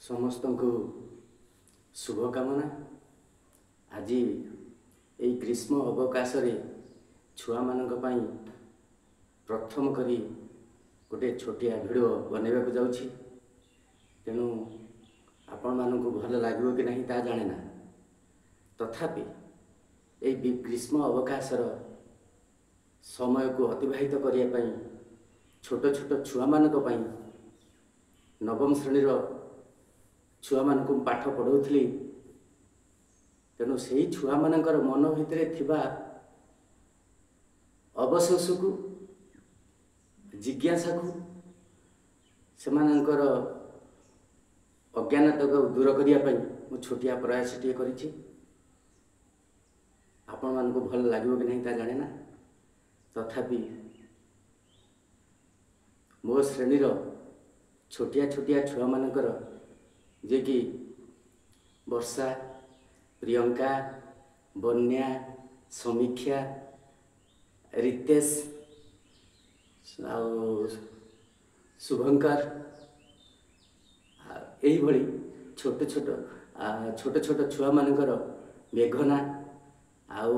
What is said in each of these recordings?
ସମସ୍ତଙ୍କୁ ଶୁଭକାମନା। ଆଜି ଏଇ ଗ୍ରୀଷ୍ମ ଅବକାଶରେ ଛୁଆମାନଙ୍କ ପାଇଁ ପ୍ରଥମ କରି ଗୋଟେ ଛୋଟିଆ ଭିଡ଼ିଓ ବନେଇବାକୁ ଯାଉଛି। ତେଣୁ ଆପଣମାନଙ୍କୁ ଭଲ ଲାଗିବ କି ନାହିଁ ତାହା ଜାଣେ ନା, ତଥାପି ଏଇ ଗ୍ରୀଷ୍ମ ଅବକାଶର ସମୟକୁ ଅତିବାହିତ କରିବା ପାଇଁ ଛୋଟ ଛୋଟ ଛୁଆମାନଙ୍କ ପାଇଁ, ନବମ ଶ୍ରେଣୀର ଛୁଆମାନଙ୍କୁ ମୁଁ ପାଠ ପଢ଼ାଉଥିଲି, ତେଣୁ ସେଇ ଛୁଆମାନଙ୍କର ମନ ଭିତରେ ଥିବା ଅବଶୋଷକୁ, ଜିଜ୍ଞାସାକୁ, ସେମାନଙ୍କର ଅଜ୍ଞାନତାକୁ ଦୂର କରିବା ପାଇଁ ମୁଁ ଛୋଟିଆ ପ୍ରୟାସଟିଏ କରିଛି। ଆପଣମାନଙ୍କୁ ଭଲ ଲାଗିବ କି ନାହିଁ ତା ଜାଣେ ନା, ତଥାପି ମୋ ଶ୍ରେଣୀର ଛୋଟିଆ ଛୋଟିଆ ଛୁଆମାନଙ୍କର, ଯିଏକି ବର୍ଷା, ପ୍ରିୟଙ୍କା, ବନ୍ୟା, ସମୀକ୍ଷା, ରିତେଶ ଆଉ ଶୁଭଙ୍କର, ଏଇଭଳି ଛୋଟ ଛୋଟ ଛୋଟ ଛୋଟ ଛୁଆମାନଙ୍କର, ମେଘନା ଆଉ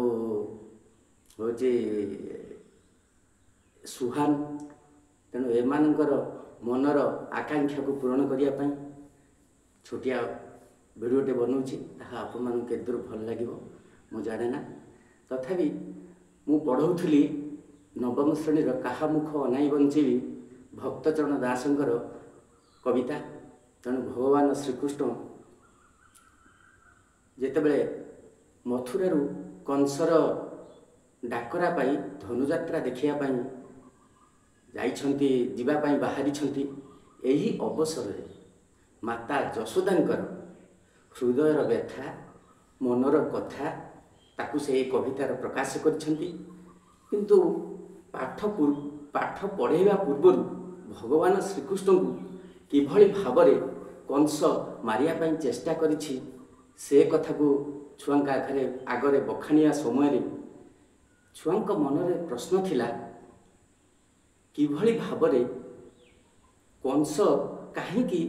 ହେଉଛି ସୁହାନ, ତେଣୁ ଏମାନଙ୍କର ମନର ଆକାଂକ୍ଷାକୁ ପୂରଣ କରିବା ପାଇଁ ଛୋଟିଆ ଭିଡ଼ିଓଟେ ବନାଉଛି। ତାହା ଆପଣମାନଙ୍କୁ କେତେ ଦୂର ଭଲ ଲାଗିବ ମୁଁ ଜାଣେ ନା, ତଥାପି ମୁଁ ପଢ଼ଉଥିଲି ନବମ ଶ୍ରେଣୀର କାହା ମୁଖ ଅନାଇ ବଞ୍ଚିବି, ଭକ୍ତଚରଣ ଦାସଙ୍କର କବିତା। ତେଣୁ ଭଗବାନ ଶ୍ରୀକୃଷ୍ଣ ଯେତେବେଳେ ମଥୁରାରୁ କଂସର ଡାକରା ପାଇ ଧନୁଯାତ୍ରା ଦେଖିବା ପାଇଁ ଯାଇଛନ୍ତି, ଯିବା ପାଇଁ ବାହାରିଛନ୍ତି, ଏହି ଅବସରରେ ମାତା ଯଶୋଦାଙ୍କର ହୃଦୟର ବ୍ୟଥା, ମନର କଥା ତାକୁ ସେ ଏହି କବିତାର ପ୍ରକାଶ କରିଛନ୍ତି। କିନ୍ତୁ ପାଠ ପଢ଼ାଇବା ପୂର୍ବରୁ ଭଗବାନ ଶ୍ରୀକୃଷ୍ଣଙ୍କୁ କିଭଳି ଭାବରେ କଂସ ମାରିବା ପାଇଁ ଚେଷ୍ଟା କରିଛି ସେ କଥାକୁ ଛୁଆଙ୍କ ଆଗରେ ବଖାଣିବା ସମୟରେ ଛୁଆଙ୍କ ମନରେ ପ୍ରଶ୍ନ ଥିଲା, କିଭଳି ଭାବରେ କଂସ କାହିଁକି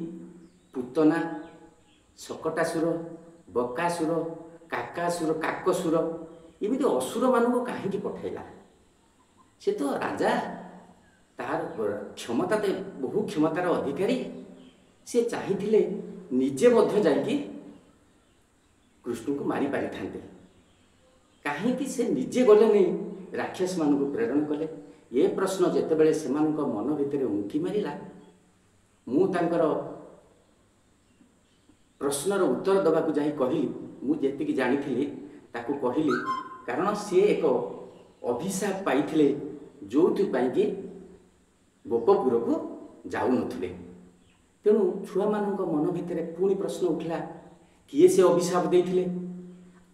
ପୁତନା, ଶକଟାସୁର, ବକାସୁର, କାକାସୁର, କାକସୁର ଏମିତି ଅସୁରମାନଙ୍କୁ କାହିଁକି ପଠାଇଲା? ସେ ତ ରାଜା, ତାର କ୍ଷମତା ତ ବହୁ କ୍ଷମତାର ଅଧିକାରୀ, ସେ ଚାହିଁଥିଲେ ନିଜେ ମଧ୍ୟ ଯାଇକି କୃଷ୍ଣଙ୍କୁ ମାରି ପାରିଥାନ୍ତେ, କାହିଁକି ସେ ନିଜେ ଗଲେନି, ରାକ୍ଷସମାନଙ୍କୁ ପ୍ରେରଣ କଲେ? ଏ ପ୍ରଶ୍ନ ଯେତେବେଳେ ସେମାନଙ୍କ ମନ ଭିତରେ ଉଙ୍କି ମାରିଲା, ମୁଁ ତାଙ୍କର ପ୍ରଶ୍ନର ଉତ୍ତର ଦେବାକୁ ଯାଇ କହିଲି, ମୁଁ ଯେତିକି ଜାଣିଥିଲି ତାକୁ କହିଲି, କାରଣ ସିଏ ଏକ ଅଭିଶାପ ପାଇଥିଲେ ଯେଉଁଥିପାଇଁ କି ଗୋପପୁରକୁ ଯାଉନଥିଲେ। ତେଣୁ ଛୁଆମାନଙ୍କ ମନ ଭିତରେ ପୁଣି ପ୍ରଶ୍ନ ଉଠିଲା, କିଏ ସେ ଅଭିଶାପ ଦେଇଥିଲେ,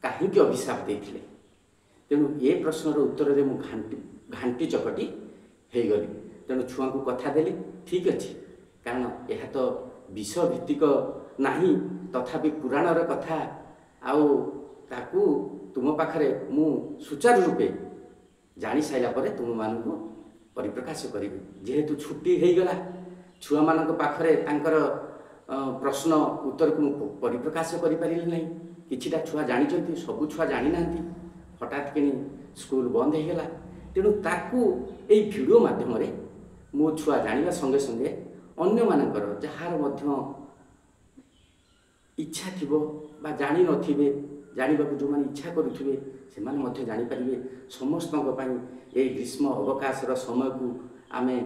କାହିଁକି ଅଭିଶାପ ଦେଇଥିଲେ? ତେଣୁ ଏ ପ୍ରଶ୍ନର ଉତ୍ତରରେ ମୁଁ ଘାଣ୍ଟି ଚକଟି ହେଇଗଲି। ତେଣୁ ଛୁଆଙ୍କୁ କଥା ଦେଲି, ଠିକ୍ ଅଛି, କାରଣ ଏହା ତ ବିଷୟ ଭିତ୍ତିକ ନାହିଁ, ତଥାପି ପୁରାଣର କଥା, ଆଉ ତାକୁ ତୁମ ପାଖରେ ମୁଁ ସୁଚାରୁ ରୂପେ ଜାଣିସାରିଲା ପରେ ତୁମମାନଙ୍କୁ ପରିପ୍ରକାଶ କରିବି। ଯେହେତୁ ଛୁଟି ହେଇଗଲା, ଛୁଆମାନଙ୍କ ପାଖରେ ତାଙ୍କର ପ୍ରଶ୍ନ ଉତ୍ତରକୁ ମୁଁ ପରିପ୍ରକାଶ କରିପାରିଲି ନାହିଁ। କିଛିଟା ଛୁଆ ଜାଣିଛନ୍ତି, ସବୁ ଛୁଆ ଜାଣିନାହାନ୍ତି। ହଠାତ୍ କିଣି ସ୍କୁଲ ବନ୍ଦ ହେଇଗଲା। ତେଣୁ ତାକୁ ଏଇ ଭିଡ଼ିଓ ମାଧ୍ୟମରେ ମୋ ଛୁଆ ଜାଣିବା ସଙ୍ଗେ ସଙ୍ଗେ ଅନ୍ୟମାନଙ୍କର ଯାହାର ମଧ୍ୟ ଇଚ୍ଛା ଥିବ ବା ଜାଣିନଥିବେ, ଜାଣିବାକୁ ଯେଉଁମାନେ ଇଚ୍ଛା କରୁଥିବେ ସେମାନେ ମଧ୍ୟ ଜାଣିପାରିବେ। ସମସ୍ତଙ୍କ ପାଇଁ ଏଇ ଗ୍ରୀଷ୍ମ ଅବକାଶର ସମୟକୁ ଆମେ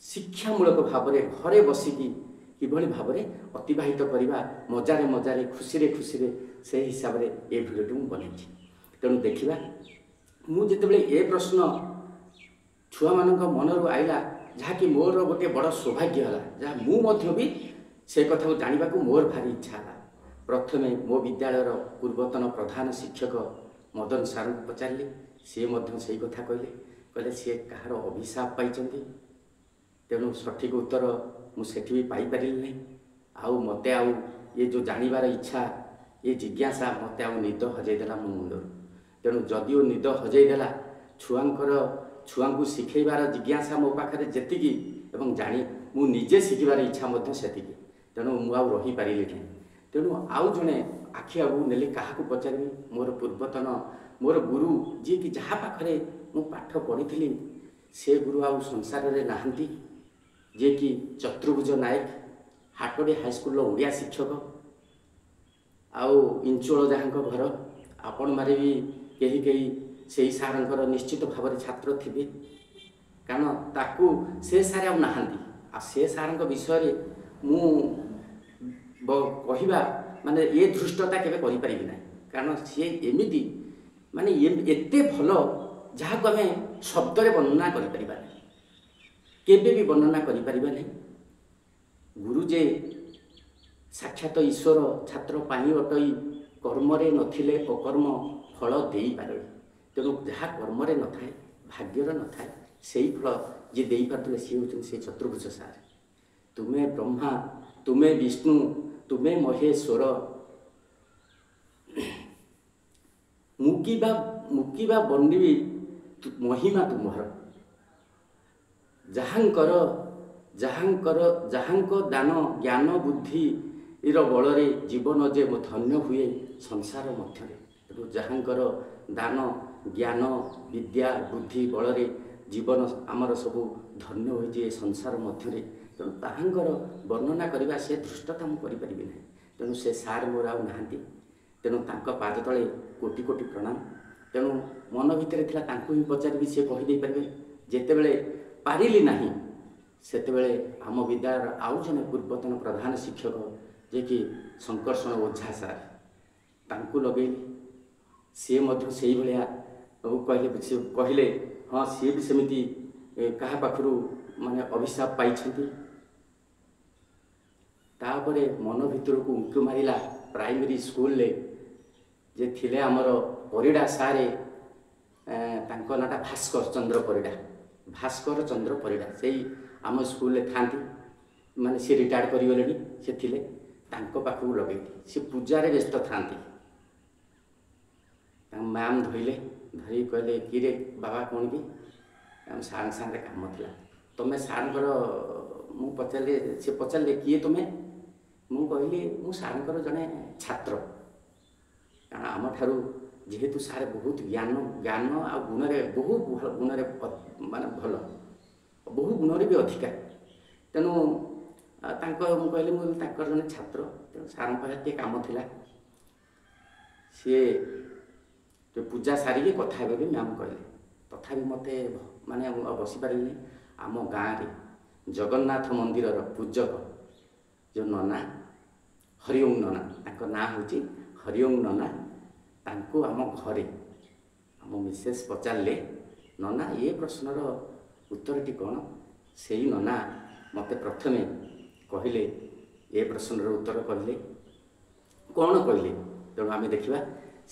ଶିକ୍ଷାମୂଳକ ଭାବରେ ଘରେ ବସିକି କିଭଳି ଭାବରେ ଅତିବାହିତ କରିବା, ମଜାରେ ମଜାରେ, ଖୁସିରେ ଖୁସିରେ, ସେହି ହିସାବରେ ଏ ଭିଡ଼ିଓଟି ମୁଁ ବନେଇଛି। ତେଣୁ ଦେଖିବା, ମୁଁ ଯେତେବେଳେ ଏ ପ୍ରଶ୍ନ ଛୁଆମାନଙ୍କ ମନରୁ ଆଇଲା, ଯାହାକି ମୋର ଗୋଟିଏ ବଡ଼ ସୌଭାଗ୍ୟ ହେଲା, ଯାହା ମୁଁ ମଧ୍ୟ ବି ସେ କଥାକୁ ଜାଣିବାକୁ ମୋର ଭାରି ଇଚ୍ଛା ହେଲା। ପ୍ରଥମେ ମୋ ବିଦ୍ୟାଳୟର ପୂର୍ବତନ ପ୍ରଧାନ ଶିକ୍ଷକ ମଦନ ସାର୍ଙ୍କୁ ପଚାରିଲି, ସିଏ ମଧ୍ୟ ସେଇ କଥା କହିଲେ, କହିଲେ ସିଏ କାହାର ଅଭିଶାପ ପାଇଛନ୍ତି। ତେଣୁ ସଠିକ୍ ଉତ୍ତର ମୁଁ ସେଠି ବି ପାଇପାରିଲି ନାହିଁ। ଆଉ ମୋତେ ଆଉ ଏ ଯେଉଁ ଜାଣିବାର ଇଚ୍ଛା, ଏ ଜିଜ୍ଞାସା ମୋତେ ଆଉ ନିଦ ହଜେଇ ଦେଲା ମୋ ମୁଣ୍ଡରୁ। ତେଣୁ ଯଦିଓ ନିଦ ହଜେଇ ଦେଲା, ଛୁଆଙ୍କୁ ଶିଖେଇବାର ଜିଜ୍ଞାସା ମୋ ପାଖରେ ଯେତିକି ଏବଂ ମୁଁ ନିଜେ ଶିଖିବାର ଇଚ୍ଛା ମଧ୍ୟ ସେତିକି। ତେଣୁ ମୁଁ ଆଉ ରହିପାରିଲି ନାହିଁ। ତେଣୁ ଆଉ ଜଣେ ଆଖି ଆଗକୁ ନେଲେ, କାହାକୁ ପଚାରିବି? ମୋର ପୂର୍ବତନ ମୋର ଗୁରୁ, ଯିଏକି ଯାହା ପାଖରେ ମୁଁ ପାଠ ପଢ଼ିଥିଲି, ସେ ଗୁରୁ ଆଉ ସଂସାରରେ ନାହାନ୍ତି, ଯିଏକି ଚତୁର୍ଭୁଜ ନାୟକ, ହାଟଡ଼ି ହାଇସ୍କୁଲର ଓଡ଼ିଆ ଶିକ୍ଷକ, ଆଉ ଇଞ୍ଚୋଳ ଯାହାଙ୍କ ଘର। ଆପଣମାନେ ବି କେହି କେହି ସେଇ ସାର୍ଙ୍କର ନିଶ୍ଚିତ ଭାବରେ ଛାତ୍ର ଥିବେ, କାରଣ ତାକୁ ସେ ସାର୍ ଆଉ ନାହାନ୍ତି। ଆଉ ସେ ସାର୍ଙ୍କ ବିଷୟରେ ମୁଁ କହିବା ମାନେ ଏ ଧୃଷ୍ଟତା କେବେ କରିପାରିବି ନାହିଁ, କାରଣ ସିଏ ଏମିତି ମାନେ ଏତେ ଭଲ ଯାହାକୁ ଆମେ ଶବ୍ଦରେ ବର୍ଣ୍ଣନା କରିପାରିବା ନାହିଁ, କେବେ ବି ବର୍ଣ୍ଣନା କରିପାରିବା ନାହିଁ। ଗୁରୁ ଯେ ସାକ୍ଷାତ ଈଶ୍ୱର ଛାତ୍ର ପାଇଁ ଅଟଇ, କର୍ମରେ ନଥିଲେ ଅକର୍ମ ଫଳ ଦେଇପାରେ। ତେଣୁ ଯାହା କର୍ମରେ ନଥାଏ, ଭାଗ୍ୟରେ ନଥାଏ, ସେଇ ଫଳ ଯିଏ ଦେଇପାରୁଥିଲେ ସିଏ ହେଉଛନ୍ତି ସେ ଚତୁର୍ଭୁଜ ସାର୍। ତୁମେ ବ୍ରହ୍ମା, ତୁମେ ବିଷ୍ଣୁ, ତୁମେ ମହେଶ୍ୱର, ମୁକିବା ବର୍ଣ୍ଣିବି ମହିମା ତୁମର। ଯାହାଙ୍କର ଯାହାଙ୍କର ଯାହାଙ୍କ ଦାନ ଜ୍ଞାନ ବୁଦ୍ଧିର ବଳରେ ଜୀବନ ଯେ ଧନ୍ୟ ହୁଏ ସଂସାର ମଧ୍ୟରେ। ତେଣୁ ଯାହାଙ୍କର ଦାନ ଜ୍ଞାନ ବିଦ୍ୟା ବୁଦ୍ଧି ବଳରେ ଜୀବନ ଆମର ସବୁ ଧନ୍ୟ ହୋଇଛି ଏ ସଂସାର ମଧ୍ୟରେ, ତେଣୁ ତାହାଙ୍କର ବର୍ଣ୍ଣନା କରିବା ସେ ଧୃଷ୍ଟତା ମୁଁ କରିପାରିବି ନାହିଁ। ତେଣୁ ସେ ସାର୍ ମୋର ଆଉ ନାହାନ୍ତି, ତେଣୁ ତାଙ୍କ ପାଦ ତଳେ କୋଟି କୋଟି ପ୍ରଣାମ। ତେଣୁ ମନ ଭିତରେ ଥିଲା ତାଙ୍କୁ ହିଁ ପଚାରିବି, ସେ କହିଦେଇପାରିବେ। ଯେତେବେଳେ ପାରିଲି ନାହିଁ, ସେତେବେଳେ ଆମ ବିଦ୍ୟାଳୟର ଆଉ ଜଣେ ପୂର୍ବତନ ପ୍ରଧାନ ଶିକ୍ଷକ, ଯିଏକି ଶଙ୍କର୍ଷଣ ଓଝା ସାର୍, ତାଙ୍କୁ ଲଗେଇଲି। ସିଏ ମଧ୍ୟ ସେଇଭଳିଆ କହିଲେ। ସେ କହିଲେ ହଁ, ସିଏ ବି ସେମିତି କାହା ପାଖରୁ ମାନେ ଅଭିଶାପ ପାଇଛନ୍ତି। ତାପରେ ମନ ଭିତରକୁ ଉଙ୍କି ମାରିଲା ପ୍ରାଇମେରୀ ସ୍କୁଲରେ ଯେ ଥିଲେ ଆମର ପରିଡ଼ା ସାରେ, ତାଙ୍କ ନାଁଟା ଭାସ୍କର ଚନ୍ଦ୍ର ପରିଡ଼ା। ଭାସ୍କର ଚନ୍ଦ୍ର ପରିଡ଼ା ସେଇ ଆମ ସ୍କୁଲରେ ଥାଆନ୍ତି, ମାନେ ସେ ରିଟାୟାର୍ଡ଼ କରିଗଲେଣି, ସେ ଥିଲେ। ତାଙ୍କ ପାଖକୁ ଲଗେଇଲି। ସେ ପୂଜାରେ ବ୍ୟସ୍ତ ଥାଆନ୍ତି। ତାଙ୍କ ମ୍ୟାମ୍ ଧୋଇଲେ, ଧରିକି କହିଲେ, କିରେ ବାବା, କ'ଣ କି ଆମ ସାର୍ଙ୍କ ସାଙ୍ଗରେ କାମ ଥିଲା, ତମେ ସାର୍ଙ୍କର? ମୁଁ ପଚାରିଲି, ସେ ପଚାରିଲେ, କିଏ ତୁମେ? ମୁଁ କହିଲି, ମୁଁ ସାର୍ଙ୍କର ଜଣେ ଛାତ୍ର, କାରଣ ଆମଠାରୁ ଯେହେତୁ ସାର୍ ବହୁତ ଜ୍ଞାନ ଆଉ ଗୁଣରେ, ବହୁ ଗୁଣରେ ମାନେ ଭଲ, ବହୁ ଗୁଣରେ ବି ଅଧିକା। ତେଣୁ ତାଙ୍କ ମୁଁ କହିଲି, ମୁଁ ତାଙ୍କର ଜଣେ ଛାତ୍ର, ତେଣୁ ସାର୍ଙ୍କ ପାଖରେ ଟିକେ କାମ ଥିଲା। ସିଏ ପୂଜା ସାରିକି କଥା ହେବେ ବୋଲି ମ୍ୟାମ୍ କହିଲେ। ତଥାପି ମୋତେ ମାନେ ମୁଁ ଆଉ ବସିପାରିଲିନି। ଆମ ଗାଁରେ ଜଗନ୍ନାଥ ମନ୍ଦିରର ପୂଜକ ଯେଉଁ ନନା, ହରିଓମ ନନା, ତାଙ୍କ ନାଁ ହେଉଛି ହରିଓମ ନନା, ତାଙ୍କୁ ଆମ ଘରେ ଆମ ମିସେସ୍ ପଚାରିଲେ, ନନା, ଏ ପ୍ରଶ୍ନର ଉତ୍ତରଟି କ'ଣ? ସେଇ ନନା ମୋତେ ପ୍ରଥମେ କହିଲେ, ଏ ପ୍ରଶ୍ନର ଉତ୍ତର କହିଲେ। କ'ଣ କହିଲେ? ତେଣୁ ଆମେ ଦେଖିବା।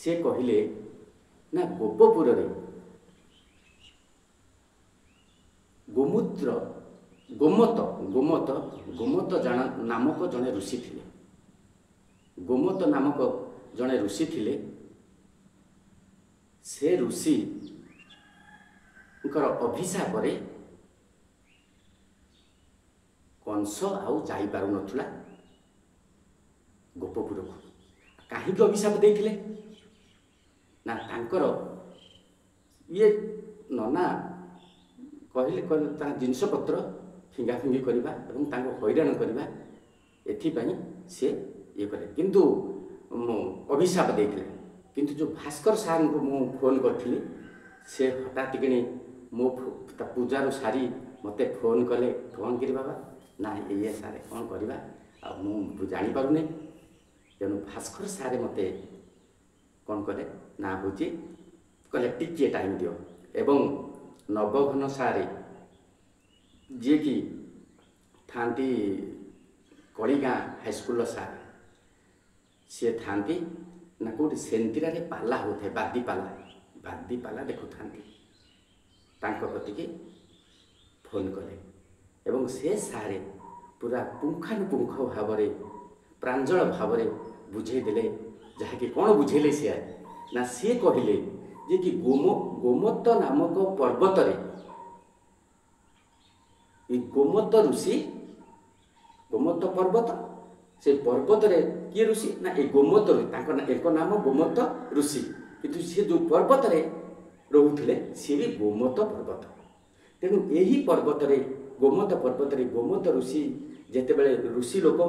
ସେ କହିଲେ ନା, ଗୋପପୁରରେ ଗୋମୂତ୍ର ଗୋମତ ଗୋମତ ଗୋମତ ଜଣ ନାମକ ଜଣେ ଋଷି ଥିଲେ। ଗୋମତ ନାମକ ଜଣେ ଋଷି ଥିଲେ। ସେ ଋଷିଙ୍କର ଅଭିଶାପରେ କଂସ ଆଉ ଯାଇପାରୁନଥିଲା ଗୋପପୁରକୁ। କାହିଁକି ଅଭିଶାପ ଦେଇଥିଲେ ନା, ତାଙ୍କର ଇଏ ନନା କହିଲେ ତା ଜିନିଷପତ୍ର ଫିଙ୍ଗା ଫିଙ୍ଗି କରିବା ଏବଂ ତାଙ୍କୁ ହଇରାଣ କରିବା, ଏଥିପାଇଁ ସେ ଇଏ କଲେ, କିନ୍ତୁ ଅଭିଶାପ ଦେଇଥିଲେ। କିନ୍ତୁ ଯେଉଁ ଭାସ୍କର ସାର୍ଙ୍କୁ ମୁଁ ଫୋନ୍ କରିଥିଲି, ସେ ହଠାତ୍ କିଣି ମୋ ତା ପୂଜାରୁ ସାରି ମୋତେ ଫୋନ୍ କଲେ, କ'ଣ କିରେ ବାବା? ନା, ଏଇଆ ସାର୍, କ'ଣ କରିବା ଆଉ ମୁଁ ଜାଣିପାରୁନି। ତେଣୁ ଭାସ୍କର ସାର୍ ମୋତେ କ'ଣ କଲେ ନା, ହେଉଛି କହିଲେ ଟିକିଏ ଟାଇମ୍ ଦିଅ। ଏବଂ ନବଘନ ସାରେ, ଯିଏକି ଥାଆନ୍ତି କଳିଗାଁ ହାଇସ୍କୁଲର ସାର୍, ସିଏ ଥାଆନ୍ତି ନା କେଉଁଠି ସେନ୍ତିରାରେ ପାଲା ହେଉଥାଏ, ବାଦି ପାଲା, ବାଦି ପାଲା ଦେଖୁଥାନ୍ତି, ତାଙ୍କ କତିକି ଫୋନ୍ କଲେ ଏବଂ ସେ ସାରେ ପୁରା ପୁଙ୍ଖାନୁପୁଙ୍ଖ ଭାବରେ, ପ୍ରାଞ୍ଜଳ ଭାବରେ ବୁଝେଇ ଦେଲେ। ଯାହାକି କ'ଣ ବୁଝେଇଲେ ସିଏ ନା, ସିଏ କହିଲେ ଯେ କି ଗୋମତ ନାମକ ପର୍ବତରେ ଏ ଗୋମତ ଋଷି ଗୋମତ ପର୍ବତ। ସେ ପର୍ବତରେ କିଏ ଋଷି ନା ଏ ଗୋମତ, ତାଙ୍କ ଏକ ନାମ ଗୋମତ ଋଷି, କିନ୍ତୁ ସିଏ ଯେଉଁ ପର୍ବତରେ ରହୁଥିଲେ ସିଏ ବି ଗୋମତ ପର୍ବତ। ତେଣୁ ଏହି ପର୍ବତରେ, ଗୋମତ ପର୍ବତରେ ଗୋମତ ଋଷି ଯେତେବେଳେ ଋଷି ଲୋକ,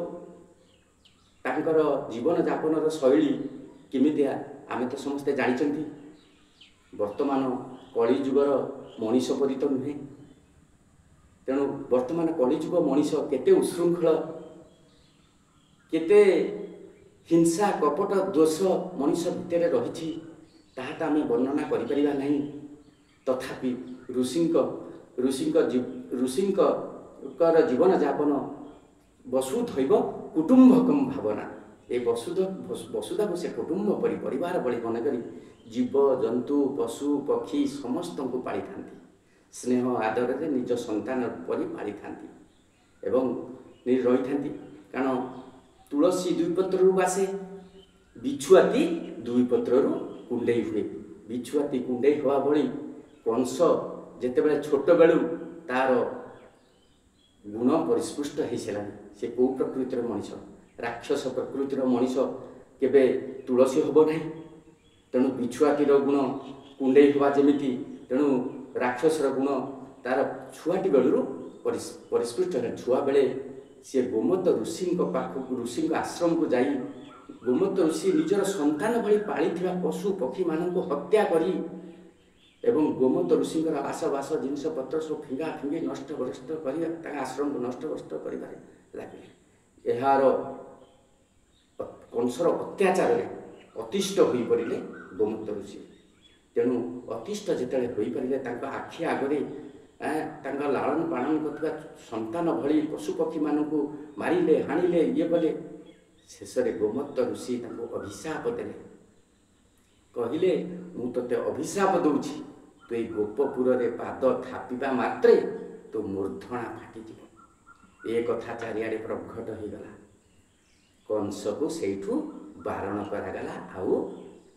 ତାଙ୍କର ଜୀବନଯାପନର ଶୈଳୀ କେମିତିଆ ଆମେ ତ ସମସ୍ତେ ଜାଣିଛନ୍ତି। ବର୍ତ୍ତମାନ କଳିଯୁଗର ମଣିଷ ପରି ତ ନୁହେଁ। ତେଣୁ ବର୍ତ୍ତମାନ କଳିଯୁଗ ମଣିଷ କେତେ ଉଶୃଙ୍ଖଳ, କେତେ ହିଂସା କପଟ ଦୋଷ ମଣିଷ ଭିତରେ ରହିଛି, ତାହା ତ ଆମେ ବର୍ଣ୍ଣନା କରିପାରିବା ନାହିଁ। ତଥାପି ଋଷିଙ୍କ ଋଷିଙ୍କ ଋଷିଙ୍କର ଜୀବନଯାପନ ବସୁଧୈବ କୁଟୁମ୍ବକମ୍ ଭାବନା। ଏ ବସୁଧାକୁ ସେ କୁଟୁମ୍ବ ପରି, ପରିବାର ଭଳି ମନେକରି ଜୀବ ଜନ୍ତୁ ପଶୁ ପକ୍ଷୀ ସମସ୍ତଙ୍କୁ ପାଳିଥାନ୍ତି, ସ୍ନେହ ଆଦରରେ ନିଜ ସନ୍ତାନ ପରି ପାଳିଥାନ୍ତି ଏବଂ ରହିଥାନ୍ତି। କାରଣ ତୁଳସୀ ଦୁଇ ପତ୍ରରୁ ବାସେ, ବିଛୁଆତି ଦୁଇ ପତ୍ରରୁ କୁଣ୍ଡେଇ ହୁଏ। ବିଛୁଆତି କୁଣ୍ଡେଇ ହେବା ଭଳି କଂସ ଯେତେବେଳେ ଛୋଟବେଳୁ ତାର ଗୁଣ ପରିସ୍ପୃଷ୍ଟ ହେଇସାରିଲାଣି, ସେ କେଉଁ ପ୍ରକୃତିର ମଣିଷ? ରାକ୍ଷସ ପ୍ରକୃତିର ମଣିଷ କେବେ ତୁଳସୀ ହେବ ନାହିଁ। ତେଣୁ ବିଛୁଆତିର ଗୁଣ କୁଣ୍ଡେଇ ହେବା ଯେମିତି, ତେଣୁ ରାକ୍ଷସର ଗୁଣ ତାର ଛୁଆଟି ବେଳରୁ ପରିସ୍ପୃଷ୍ଟ ହେଲା। ଛୁଆବେଳେ ସିଏ ଗୋମତ ଋଷିଙ୍କ ପାଖକୁ, ଋଷିଙ୍କ ଆଶ୍ରମକୁ ଯାଇ ଗୋମତ ଋଷି ନିଜର ସନ୍ତାନ ଭଳି ପାଳିଥିବା ପଶୁ ପକ୍ଷୀମାନଙ୍କୁ ହତ୍ୟା କରି ଏବଂ ଗୋମତ ଋଷିଙ୍କର ଆସବାସ ଜିନିଷପତ୍ର ସବୁ ଫିଙ୍ଗା ଫିଙ୍ଗି ନଷ୍ଟ ଭ୍ରଷ୍ଟ କରିବା, ତାଙ୍କ ଆଶ୍ରମକୁ ନଷ୍ଟ ଭ୍ରଷ୍ଟ କରିବାରେ ଲାଗିଲେ। ଏହାର କଂସର ଅତ୍ୟାଚାରରେ ଅତିଷ୍ଠ ହୋଇପଡ଼ିଲେ ଗୋମତ ଋଷି। ତେଣୁ ଅତିଷ୍ଠ ଯେତେବେଳେ ହୋଇପାରିଲେ, ତାଙ୍କ ଆଖି ଆଗରେ ତାଙ୍କ ଲାଳନ ପାଳନ କରୁଥିବା ସନ୍ତାନ ଭଳି ପଶୁପକ୍ଷୀମାନଙ୍କୁ ମାରିଲେ, ହାଣିଲେ, ଇଏ କଲେ। ଶେଷରେ ଗୋମତ ଋଷି ତାଙ୍କୁ ଅଭିଶାପ ଦେଲେ, କହିଲେ ମୁଁ ତୋତେ ଅଭିଶାପ ଦେଉଛି, ତୁ ଏଇ ଗୋପପୁରରେ ପାଦ ଥାପିବା ମାତ୍ରେ ତୋ ମୂର୍ଦ୍ଧଣା ଫାଟିଯିବ। ଏ କଥା ଚାରିଆଡ଼େ ପ୍ରଘଟ ହୋଇଗଲା। କଂସକୁ ସେଇଠୁ ବାରଣ କରାଗଲା ଆଉ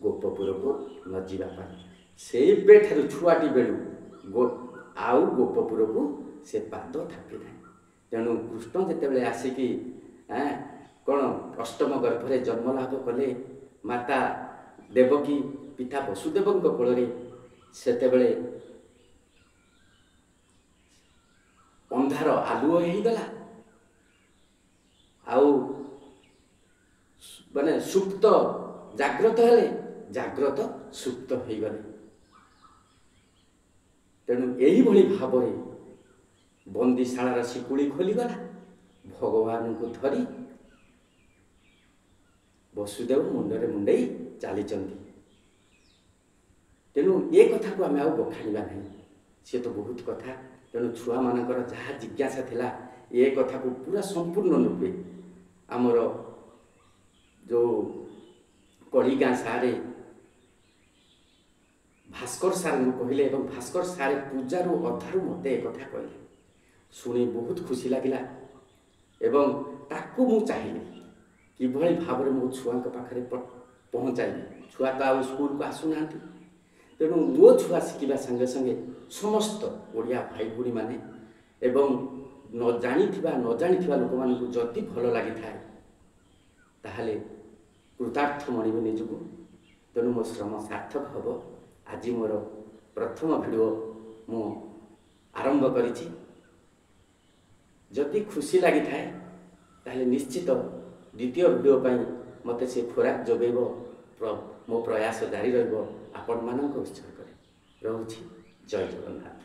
ଗୋପପୁରକୁ ନ ଯିବା ପାଇଁ। ସେବେଠାରୁ ଛୁଆଟି ବେଳୁ ଆଉ ଗୋପପୁରକୁ ସେ ପାଦ ଥାପି ନାହିଁ। ତେଣୁ କୃଷ୍ଣ ଯେତେବେଳେ ଆସିକି କ'ଣ ଅଷ୍ଟମ ଗର୍ଭରେ ଜନ୍ମଲାଭ କଲେ ମାତା ଦେବକୀ ପିତା ବସୁଦେବଙ୍କ କୋଳରେ, ସେତେବେଳେ ଅନ୍ଧାର ଆଲୁଅ ହେଇଗଲା, ଆଉ ମାନେ ସୁପ୍ତ ଜାଗ୍ରତ ହେଲେ, ଜାଗ୍ରତ ସୁପ୍ତ ହେଇଗଲେ। ତେଣୁ ଏଇଭଳି ଭାବରେ ବନ୍ଦିଶାଳାର ଶିକୁଳି ଖୋଲିଗଲା, ଭଗବାନଙ୍କୁ ଧରି ବସୁଦେବ ମୁଣ୍ଡରେ ମୁଣ୍ଡେଇ ଚାଲିଛନ୍ତି। ତେଣୁ ଏ କଥାକୁ ଆମେ ଆଉ ବଖାଣିବା ନାହିଁ, ସିଏ ତ ବହୁତ କଥା। ତେଣୁ ଛୁଆମାନଙ୍କର ଯାହା ଜିଜ୍ଞାସା ଥିଲା ଏ କଥାକୁ ପୁରା ସମ୍ପୂର୍ଣ୍ଣ ରୂପେ ଆମର ଯେଉଁ କଳିଗାଁ ସାରେ ଭାସ୍କର ସାର୍ଙ୍କୁ କହିଲେ ଏବଂ ଭାସ୍କର ସାର୍ ପୂଜାରୁ ଅଧାରୁ ମୋତେ ଏ କଥା କହିଲେ। ଶୁଣି ବହୁତ ଖୁସି ଲାଗିଲା ଏବଂ ତାକୁ ମୁଁ ଚାହିଁଲି କିଭଳି ଭାବରେ ମୋ ଛୁଆଙ୍କ ପାଖରେ ପହଞ୍ଚାଇବି। ଛୁଆ ତ ଆଉ ସ୍କୁଲକୁ ଆସୁନାହାନ୍ତି, ତେଣୁ ମୋ ଛୁଆ ଶିଖିବା ସଙ୍ଗେ ସଙ୍ଗେ ସମସ୍ତ ଓଡ଼ିଆ ଭାଇ ଭଉଣୀମାନେ ଏବଂ ନ ଜାଣିଥିବା ଲୋକମାନଙ୍କୁ ଯଦି ଭଲ ଲାଗିଥାଏ ତାହେଲେ କୃତାର୍ଥ ମଣିବେ ନିଜକୁ। ତେଣୁ ମୋ ଶ୍ରମ ସାର୍ଥକ ହେବ। ଆଜି ମୋର ପ୍ରଥମ ଭିଡ଼ିଓ ମୁଁ ଆରମ୍ଭ କରିଛି। ଯଦି ଖୁସି ଲାଗିଥାଏ ତାହେଲେ ନିଶ୍ଚିତ ଦ୍ୱିତୀୟ ଭିଡ଼ିଓ ପାଇଁ ମୋତେ ସେ ଖୋରାକ ଯୋଗାଇବ, ମୋ ପ୍ରୟାସ ଜାରି ରହିବ। ଆପଣମାନଙ୍କ ଉତ୍ସର୍ଗ କରେ ରହୁଛି। ଜୟ ଜଗନ୍ନାଥ।